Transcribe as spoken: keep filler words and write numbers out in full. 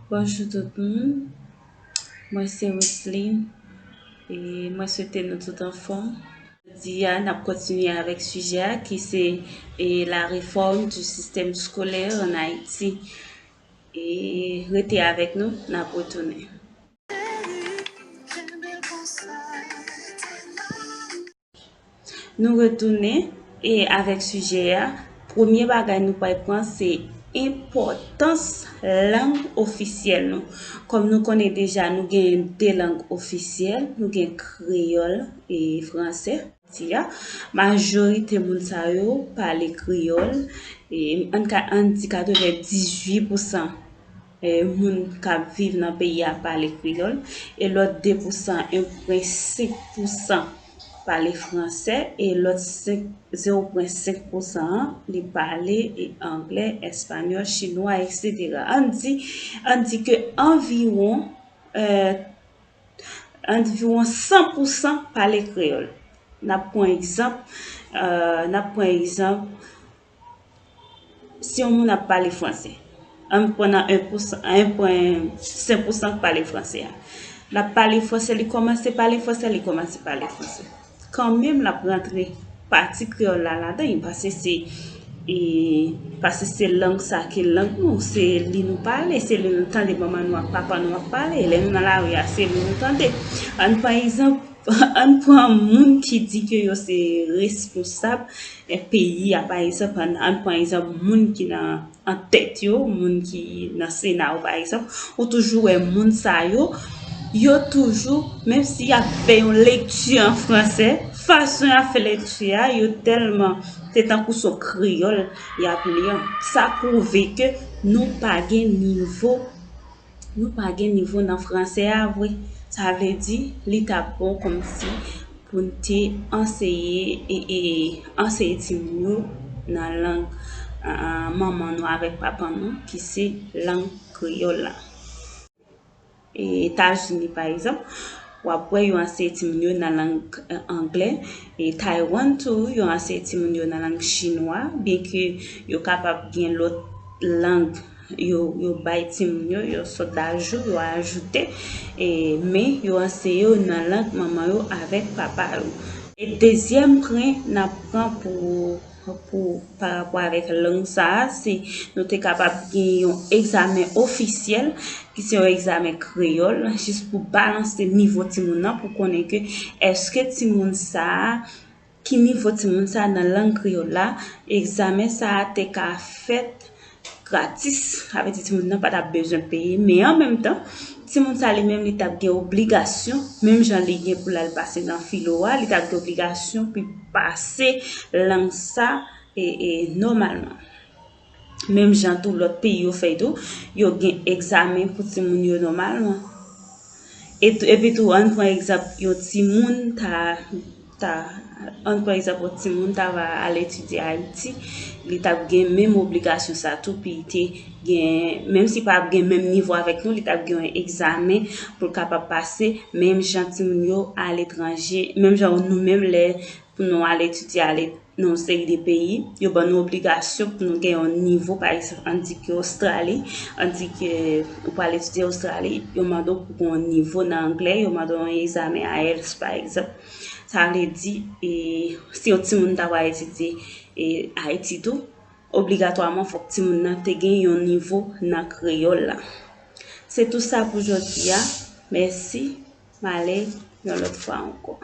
Bonjou tout moun. Mwen se Roseline. E mwen swete nou tout anfòm. Jodi a, n ap kontinye avèk sijè a ki se, e, la réforme du système scolaire en Haïti. E rete avèk nou, n ap retounen. Nou retounen e avèk sijè a. Premye bagay nou pral pran se enpòtans lang ofisyèl nou. Kòm nou konnen deja, nou gen de lang ofisyèl, nou gen kreyòl e fransè. Ti a, majorite moun sa yo pale kreyòl, e ann ka, ann di katrevendizuit pousan e, moun k ap viv nan peyi a pale kreyòl, e lòt de pousan, en pwen senk pousan pale fransè, e lòt senk, zewo pwen senk pousan an, li pale, e, anglè, espanyòl, chinwa, etsetera. Ann di, ann di ke anviwon, e, anviwon san pousan pale kreyòl. N ap pran egzanp, e, n ap pran egzanp, si yon moun ap pale fransè, ann pran nan en pousan, en pwen senk pousan k pale fransè a. L ap pale fransè, li kòmanse pale fransè, li kòmanse pale fransè. Kanmenm, l ap rantre pati kreyòl la ladan l, paske se, e, paske se lang sa ki lang nou, se li nou pale, se li nou tande manman nou ak papa nou ap pale. Lè nou nan lari a, se li nou tande. Ann pran egzanp, ann pran moun ki di ke yo se responsab, e, peyi a, pa egzanp, ann, ann pran egzanp moun ki nan, an tèt yo, moun ki nan Sena yo, pa egzanp, ou toujou wè moun sa yo, yo toujou, menm si y ap fè yon lekti an fransè, fason y ap fè lekti a, yo tèlman, se tankou se yon kreyòl y ap li an. Sa pwouve ke nou pa gen nivo Nou pa gen nivo nan fransè a vre. Sa vle di, li t ap bon kòmsi pou n te anseye, e, e, anseye timoun yo nan lang, a, a, manman nou avèk papa nou, ki se lang kreyòl la. E Etazini, pa egzanp, w ap wè yo anseye timoun yo nan lang, e, anglè. E Taiwan tou, yo anseye timoun yo nan lang chinwa, byenke yo kapab gen lòt lang yo, yo bay timoun yo, yo sot ajou, yo ajoute, e, men yo anseye yo nan lang manman yo avèk papa yo. E dezyèm pwen n ap pran pou, pou, pa rapò avèk lang sa a, se nou te kapab gen yon egzamen ofisyèl, ki se yon egzamen kreyòl, jis pou balanse nivo timoun nan, pou konnen ke èske timoun sa a, ki nivo timoun sa a nan lang kreyòl la, egzamen sa a te ka fèt gratis, sa vle di timoun nan pa t ap bezwen peye, men an menm tan, timoun sa li menm li t ap gen obligasyon, menm jan li gen pou l al pase nan filo a, li t ap gen obligasyon pou l pase lang sa, e, e, nòmalman. Menm jan tou lòt peyi yo fè tou, yo gen egzamen pou timoun yo nòmalman. E tou, epi tou, ann pran egzanp, yon timoun ta, ta, ann pran egzanp, yon timoun ta va al etidye Ayiti, li t ap gen menm obligasyon sa tou, pou li te gen, menm si pa ap gen menm nivo avèk nou, li t ap gen yon egzamen pou l kapab pase, menm jan timoun yo aletranje, menm jan nou menm lè pou nou al etidye ale nan yon seri de peyi, yo ban nou obligasyon pou nou gen yon nivo, pa egzanp, ann di ke Ostrali, ann di ke ou pral etidye Ostrali, yo mande w pou gen yon nivo nan anglè, yo mande w yon egzamen IELTS, pa egzanp. Sa vle di, e, si yon timoun ta pral etidye, e, Ayiti tou, obligatwaman fòk timoun nan te gen yon nivo nan kreyòl la. Se tou sa pou jodi a. Mèsi. M ale yon lòt fwa ankò.